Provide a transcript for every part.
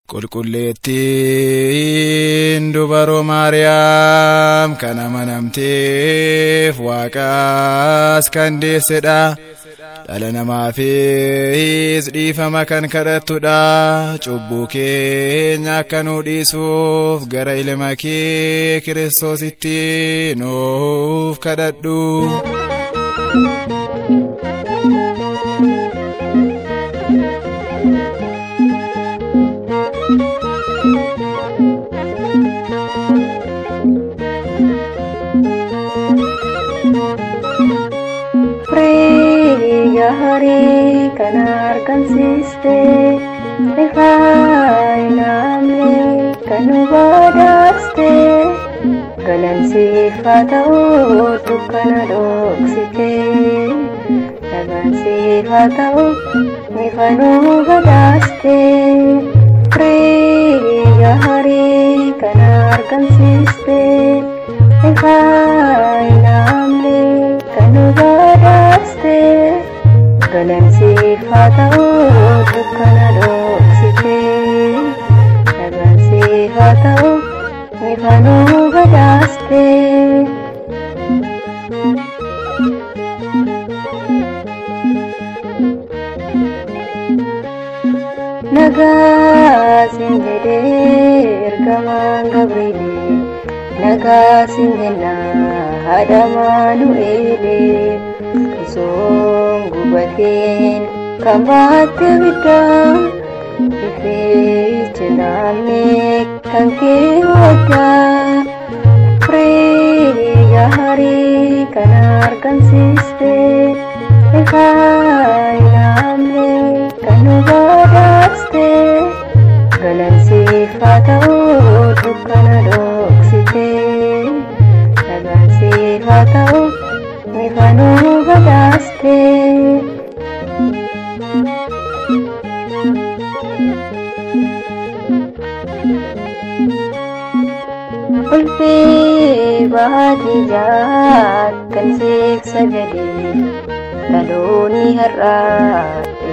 Qulqulleettiin dubaroo Maariyaam kan amanamteef Waaqaas kan deessedha. Dhala namaafis dhiifama kan kadhattudha. Cubbuu keenya akka nuu dhiisuuf gara ilma kee Kiristoositti nuuf kadhadhu. Firii gaarii kan argamsiiste ifa hin amne kan nu badhaaste galansiif haa ta'u dukkana dhoksite galansiif haa ta'u ifa nu badhaaste. Firii gaarii kan argamsiiste ifa hin amne kan nu badhaaste galansiif haa ta'u dukkana dhoksite galansiif haa ta'u ifa nu badhaaste. Nagaa siin jedhee ergamaan Gabriilee, nagaa siin jenna haadha Maanu'eelee, osoon gubateen kan baatte biddaa, ificha naamne kan kee waddaa. Firii gaarii kan argamsiiste ifa hin amne kan nu badhaaste galansiif haa ta'u dukkana dhoksite galansiif haa ta'u ifa nu badhaaste. Ulfee baatii ja'a kan siif sagadee dhaloonni har'aa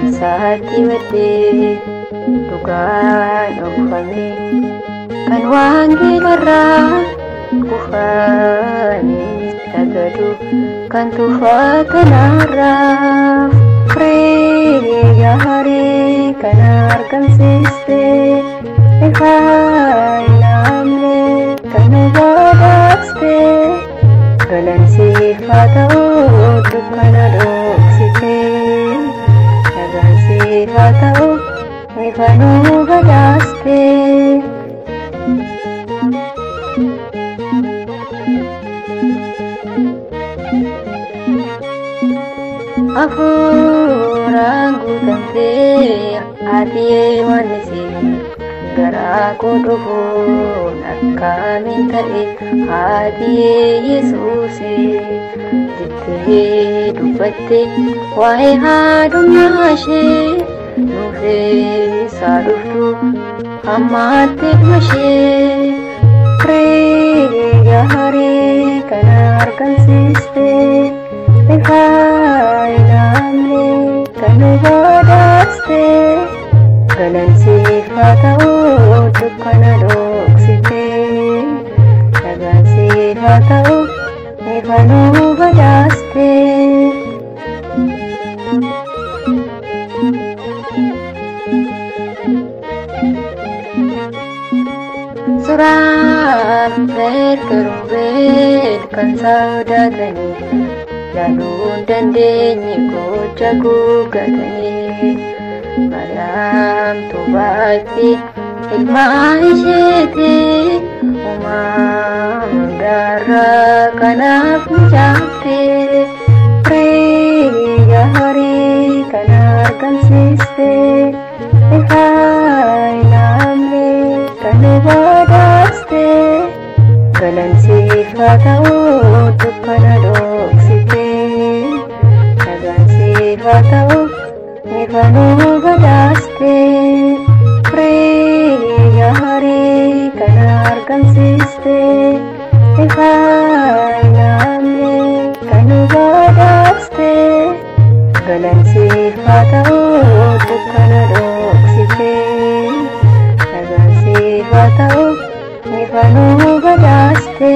eessaatti baddee dhugaan dhokfame kan wangeelarraa kufanii sagadu kan tuffatanarraa. Firii gaarii kan argamsiiste ifa hin amne kan nu badhaaste galansiif haa ta'u dukkana dhoksite galansiif haa ta'u ifa nu badhaaste. Hafuuraan guutamtee haati Yohaannisii garaa koo dhufuun akkamiin ta'e haati Yesuusii jettee dubbatte waa'ee haadhummaa ishee nuuf eessaa dhuftu ammaatti dhuma ishee. Firii gaarii kan argamsiiste ifa hin amne kan nu badhaaste galansiif haa ta'u dukkana dhoksite galansiif haa ta'u ifa nu badhaaste. Suraafeel Kiruubeel kan sodaatanii yaaluu hin dandeenye gocha gugatanii Maariyaam tubaatti ilma isheeti uumaa garaa kanaaf mijaafte. Firii gaarii kan argamsiiste ifa hin amne kan nu badhaaste galansiif haa ta'u dukkana dhoksite galansiif haa ta'u ifa nu badhaaste. Firii gaarii kan argamsiiste ifa hin amne kan nu badhaaste galansiif haa ta'u dukkana dhoksite. Dhugaa ta'uuf ifa nu badhaaste.